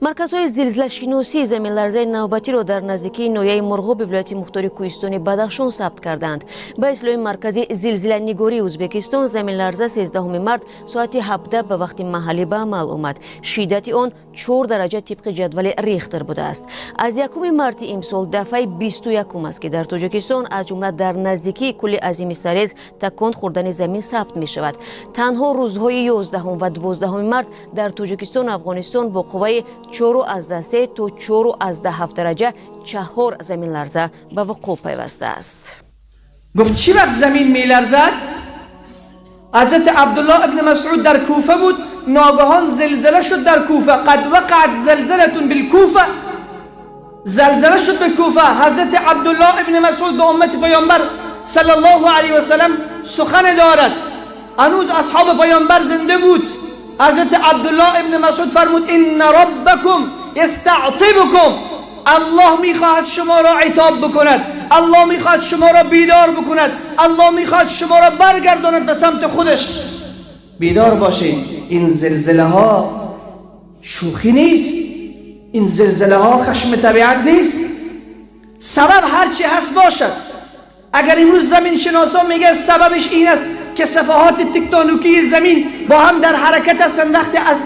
Марказҳои зилзилашиносӣ заминларзаи навбатиро дар наздикии ноҳияи Мурғоби вилояти мухтори кӯҳистони Бадахшон сабт карданд. Ба ислоҳи Маркази зилзиланигории Ӯзбекистон, заминларза 13 март соати 17 ба вақти маҳаллӣ ба амал омад. Шиддати он 4 дараҷа тибқи ҷадвали Рихтер будааст. Аз 1 марти имсол дафъаи 21-ум аст, ки дар Тоҷикистон, аз ҷумла дар наздикии кӯли азими Сарез, такон хӯрдани замин сабт мешавад. Танҳо рӯзҳои 11 ва 12 март дар Тоҷикистону Афғонистон бо қувваи 4,3 то 4,7 дараҷа чаҳор заминларза ба вуқӯъ пайвастааст. گفت چی وقت زمین میلرزد؟ حضرت عبدالله ابن مسعود در کوفه بود. ناگهان زلزله شد در کوفه. قد وقعت زلزله بالکوفه. زلزله شد به کوفه. حضرت عبدالله ابن مسعود به امت پیامبر صلی الله علیه و سلم سخن دارد. هنوز اصحاب پیامبر زنده بود. حضرت عبدالله ابن مسعود فرمود: ان ربکم یستعتبکم. الله میخواهد شما را عتاب بکند. الله میخواهد شما را بیدار بکند. الله میخواهد شما را برگرداند به سمت خودش. بیدار باشید. این زلزله ها شوخی نیست. این زلزله ها خشم طبیعت نیست. سبب هرچی هست باشد، اگر امروز زمین شناسا میگه سببش این است که صفحات تکتونیکی زمین با هم در حرکت هستند، وقتی از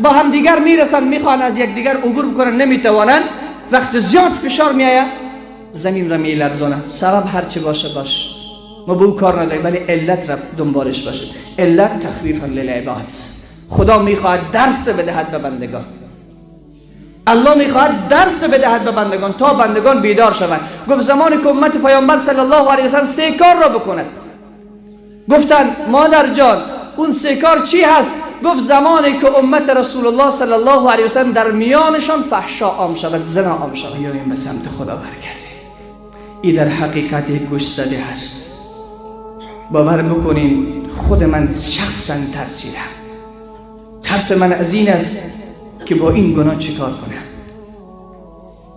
با هم دیگر میرسند، میخوان از یکدیگر عبور بکنن، نمیتوانند. وقت زیاد فشار میآید، زمین را میلرزانه. سبب هرچی باشه باش، ما به او کار نداریم، ولی علت را دنبالش باشه. علت تخویفا للعباد. خدا میخواهد درس بدهد به بندگان. الله میخواهد درس بدهد به بندگان تا بندگان بیدار شوند. گفت زمانی که امت پیامبر صلی الله علیه وسلم سه کار را بکند. گفتن مادر جان، اون سه کار چی هست؟ گفت زمانی که امت رسول الله صلی الله علیه وسلم در میانشان فحشا عام شود، زنا عام شود. بیاییم به سمت خدا برگردیم. ای در حقیقت یک گوش زده هست. باور بکنین، خود من شخصا ترسیدم. ترس من از این است که با این گناه چیکار کنم.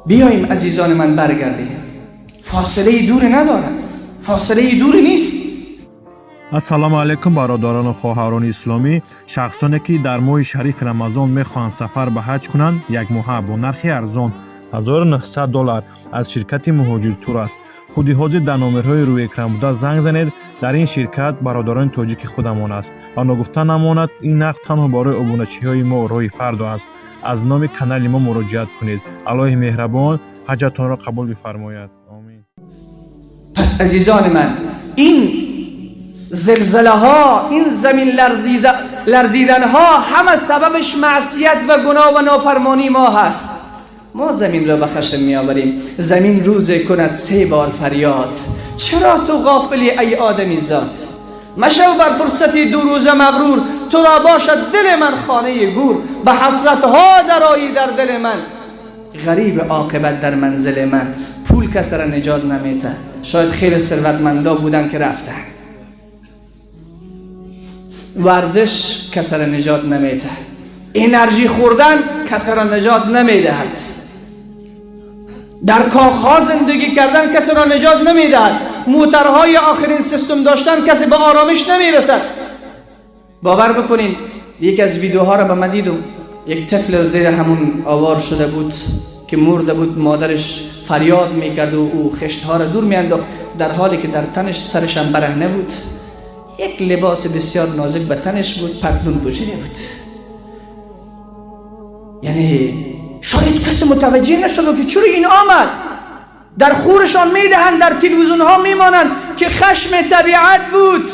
بیاییم عزیزان من، برگردیم. فاصله دور ندارد، فاصله دوری نیست. Ассалому алайкум, бародарону хоҳарони исломӣ. Шахсоне, ки дар моҳи шарифи Рамазон мехоҳанд сафар ба ҳаҷ кунанд, якмоҳа бо нархи арзон 1900 доллар аз ширкати Муҳоҷиртур аст. Худи ҳозир дар номерҳои рӯи экран буда занг занед. Дар ин ширкат бародарони тоҷики худамон аст ва ногуфта намонад, ин нарх танҳо барои обуначиҳои мо Роҳи Фардо аст. Аз номи канали мо муроҷиат кунед. Аллоҳи меҳрабон ҳаҷатонро қабул бифармояд. Омин. پس عزیزان من، این زلزله ها، این زمین لرزیدن ها، همه سببش معصیت و گناه و نافرمانی ما هست. ما زمین را به خشم می آوریم. زمین روز کند سه بار فریاد: چرا تو غافلی ای آدمی زاد؟ مشو بر فرصتی دو روزه مغرور، تو را باشد دل من خانه گور. به حسرت ها درایی در دل من، غریب عاقبت در منزل من. پول کس را نجات نمیده. شاید خیلی ثروتمندا بودن که رفتن. ورزش کس را نجات نمیده. انرژی خوردن کس را نجات نمیدهد. در کاخها زندگی کردن کسی را نجات نمیدهد. موترهای آخرین سیستم داشتن کسی به آرامش نمیرسد. باور بکنین، یکی از ویدیوها را به من دیدم، یک طفل زیر همون آوار شده بود که مرده بود. مادرش فریاد میکرد و او خشتها را دور میانداخت، در حالی که در تنش، سرش هم برهنه بود، یک لباس بسیار نازک به تنش بود، پتلون پوشیده بود. یعنی شاید کسی متوجه نشده که چرا این آمد. در خورشان میدهند، در تلویزیون ها میمانند که خشم طبیعت بود.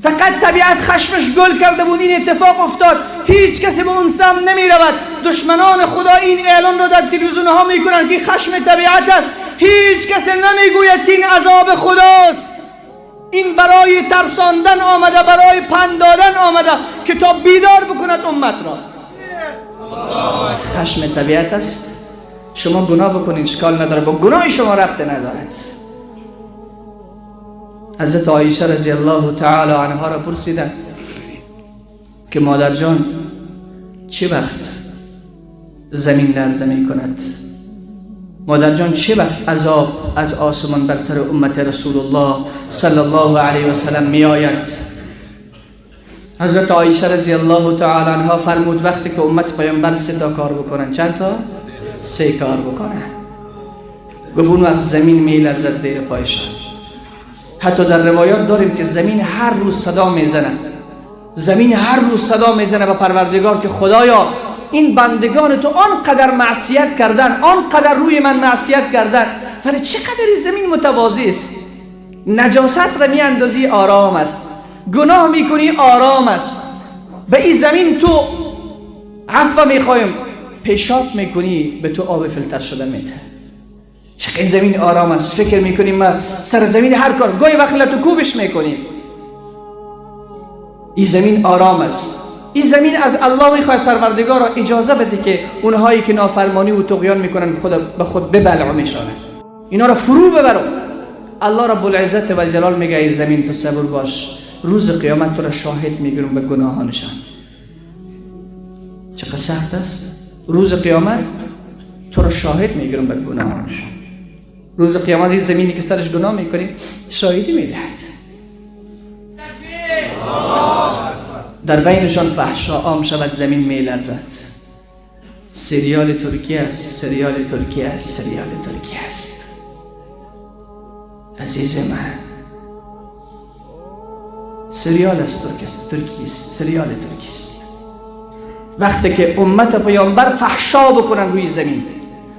فقط طبیعت خشمش گل کرده بود، این اتفاق افتاد. هیچ کسی به اون سمت نمی رود. دشمنان خدا این اعلان را در تلویزیون ها میکنند که خشم طبیعت است. هیچ کسی نمیگوید که این عذاب خداست. این برای ترساندن آمده، برای پند دادن آمده که تا بیدار بکند امت را. خشم طبیعت است. شما گناه بکنید، اشکال نداره، با گناه شما ربط ندارد. حضرت عایشه رضی الله تعالی عنها را پرسیدن که مادر جان، چه وقت زمین لرزه می کند؟ مادر جان، چه وقت عذاب از آسمان بر سر امت رسول الله صلی الله علیه و سلم می آید؟ حضرت عایشه رضی الله تعالی عنها فرمود وقتی که امت پیامبر سه تا کار بکنن، چند تا؟ سه کار بکنن، گفت اون وقت زمین میلرزد زیر پایشان. حتی در روایات داریم که زمین هر روز صدا میزنه، زمین هر روز صدا میزنه به پروردگار که خدایا این بندگان تو آنقدر معصیت کردن، آنقدر روی من معصیت کردن، ولی چقدر زمین متواضع است. نجاست را میاندازی آرام است، گناه میکنی آرام است، به این زمین تو عفو میخوایم، پیشاب میکنی به تو آب فیلتر شده میده. چقدر زمین آرام است. فکر میکنیم ما سر زمین هر کار، گاهی وقت لتو کوبش میکنیم. این زمین آرام است. این زمین از الله میخواد پروردگار را اجازه بده که اونهایی که نافرمانی و طغیان میکنن خود به خود ببلع میشانه، اینا را فرو ببرو. الله رب العزت و الجلال میگه ای زمین تو صبور باش، روز قیامت تو را شاهد میگیرم به گناهانشان. چقدر سخت است. روز قیامت تو را شاهد میگیرم به گناهانشان. روز قیامت این زمینی که سرش گناه میکنیم شاهدی میدهد. در بینشان فحشا عام شود، زمین میلرزد. سریال ترکیه است، سریال ترکیه است، سریال ترکیه است. عزیز من، سریال است، ترکی است، سریال ترکی است. وقتی که امت پیامبر فحشا بکنن روی زمین،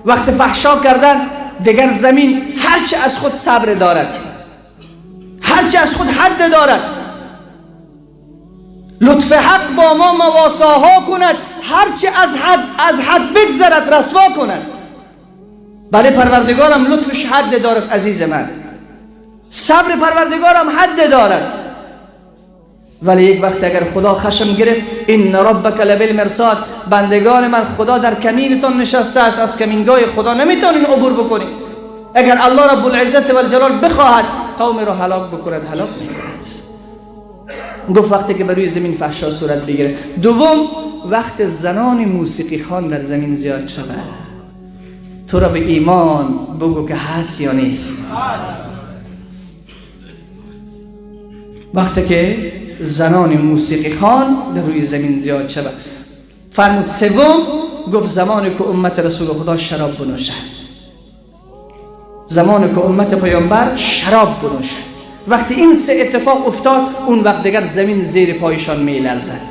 وقت فحشا کردن دیگر زمین هرچه از خود صبر دارد، هرچه از خود حد دارد، لطف حق با ما مواساها کند، هرچه از حد بگذرد رسوا کند. بله پروردگارم لطفش حد دارد عزیز من، صبر پروردگارم حد دارد. ولی یک وقت اگر خدا خشم گرفت، ان ربک لبالمرصاد، بندگان من خدا در کمینتان نشسته است، از کمینگاه خدا نمیتونین عبور بکنید. اگر الله رب العزت و الجلال بخواهد قوم را هلاک بکند، هلاک میکند. گفت وقتی که بر روی زمین فحشا صورت بگیره. دوم، وقت زنان موسیقی خوان در زمین زیاد شود. تو را به ایمان بگو که هست یا نیست. وقتی که زنان موسیقی خوان در روی زمین زیاد شود. فرمود سوم، گفت زمانی که امت رسول خدا شراب بنوشد، زمانی که امت پیامبر شراب بنوشد. وقتی این سه اتفاق افتاد، اون وقت دیگر زمین زیر پایشان میلرزد،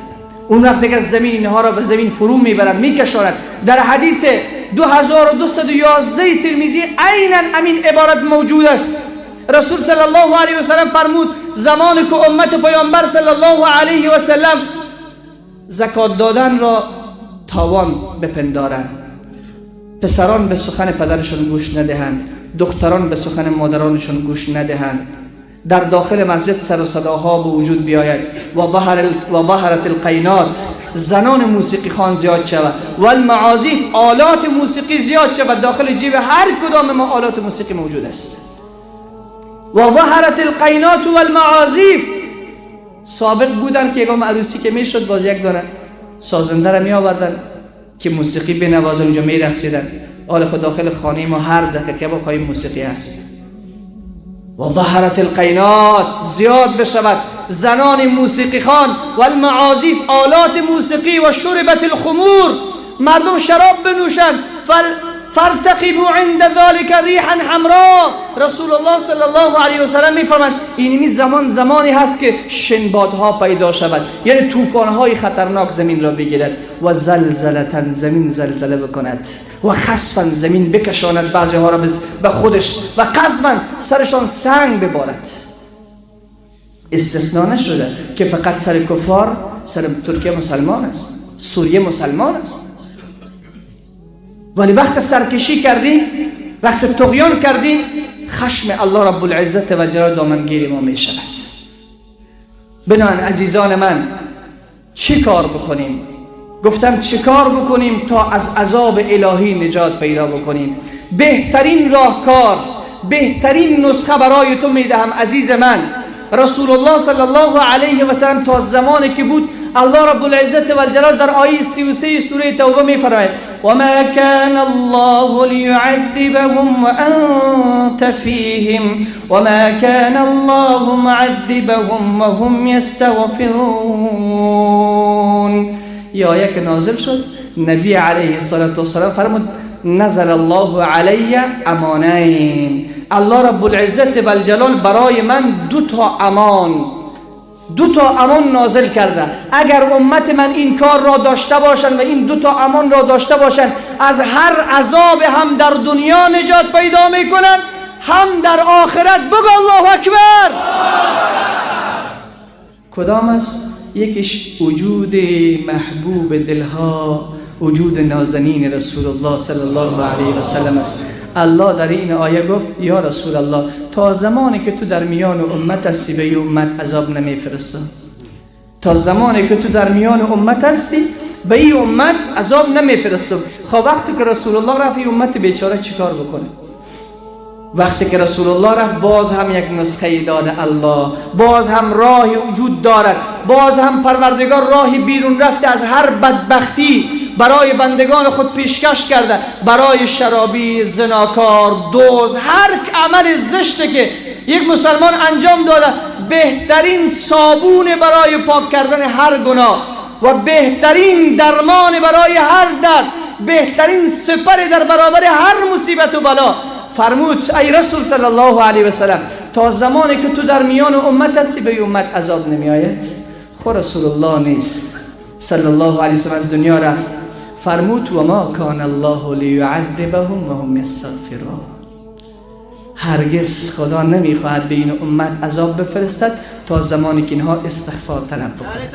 اون وقت دیگر زمین اینها را به زمین فرو میبرد، میکشاند. در حدیث 2211 ترمذی عینا همین عبارت موجود است. رسول صلی الله علیه و سلم فرمود زمانی که امت پیامبر صلی الله علیه و سلم زکات دادن را تاوان بپندارند، پسران به سخن پدرشان گوش ندهند، دختران به سخن مادرانشان گوش ندهند، در داخل مسجد سر و صداها به وجود بیاید، و ظهرت القینات، زنان موسیقی خوان زیاد شود، و المعازف، آلات موسیقی زیاد شود، داخل جیب هر کدام ما آلات موسیقی موجود است. و ظهرت القینات و المعازف، سابق بودن که یکم عروسی که میشد باز یک دانه سازنده را می آوردن که موسیقی بنوازه، اونجا می رقصیدن. حال خود داخل خانه ما هر دقیقه بخواهیم موسیقی هست. و ظهرت القینات، زیاد بشود زنان موسیقی خوان، و المعازف، آلات موسیقی، و شربت الخمور، مردم شراب بنوشند. فارتقبوا عند ذلك ریحا حمراء. رسول الله صلی الله علیه و سلم میفرمایند اینمی زمان زمانی هست که شنبادها پیدا شود، یعنی طوفان‌های خطرناک زمین را بگیرد، و زلزلة، زمین زلزله بکند، و خسفا، زمین بکشاند بعضی ها را به خودش، و قذفا، سرشان سنگ ببارد. استثناء نشده که فقط سر کفار، سر ترکیه مسلمان است، سوریه مسلمان است. ولی وقت سرکشی کردیم، وقت طغیان کردیم، خشم الله رب العزت و جلال دامنگیر ما می شود. بنابراین عزیزان من، چی کار بکنیم؟ گفتم چی کار بکنیم تا از عذاب الهی نجات پیدا بکنیم؟ بهترین راهکار، بهترین نسخه برای تو میدهم عزیز من. رسول الله صلی الله علیه و سلم تا زمانی که بود الله رب العزت والجلال در آیه 33 سوره توبه میفرماید: و ما کان الله لیعذبهم وانت فیهم و ما کان الله معذبهم وهم یستغفرون. یه آیه که نازل شد، نبی علیه الصلاة والسلام فرمود: نزل الله علی امانین. الله رب العزت والجلال برای من دو تا امان نازل کرده. اگر امت من این کار را داشته باشند و این دو تا امان را داشته باشند، از هر عذاب هم در دنیا نجات پیدا میکنند، هم در آخرت. بگو الله اکبر. کدام است؟ یکیش وجود محبوب دلها، وجود نازنین رسول الله صلی الله علیه و سلم است. الله در این آیه گفت: یا رسول الله، تا زمانی که تو در میان امت هستی، به امت عذاب نمیفرستم. تا زمانی که تو در میان امت هستی، به این امت عذاب نمیفرستم. خب، وقتی که رسول الله رفت، این امت بیچاره چیکار بکنه؟ وقتی که رسول الله رفت، باز هم یک نسخه داده الله. باز هم راه وجود دارد. باز هم پروردگار راهی بیرون رفته از هر بدبختی برای بندگان خود پیشکش کرده. برای شرابی، زناکار، دزد، هر عمل زشته که یک مسلمان انجام داده، بهترین صابون برای پاک کردن هر گناه و بهترین درمان برای هر درد، بهترین سپر در برابر هر مصیبت و بلا. فرمود: ای رسول صلی الله علیه و سلم، تا زمانی که تو در میان امت هستی، به امت عذاب نمی آید. خو رسول الله نیست، صلی الله علیه و سلم از دنیا رفت. فرمود: و ما کان الله لیعذبهم و هم یستغفرون. هرگز خدا نمیخواهد به این امت عذاب بفرستد تا زمانی که اینها استغفار طلب بکنند.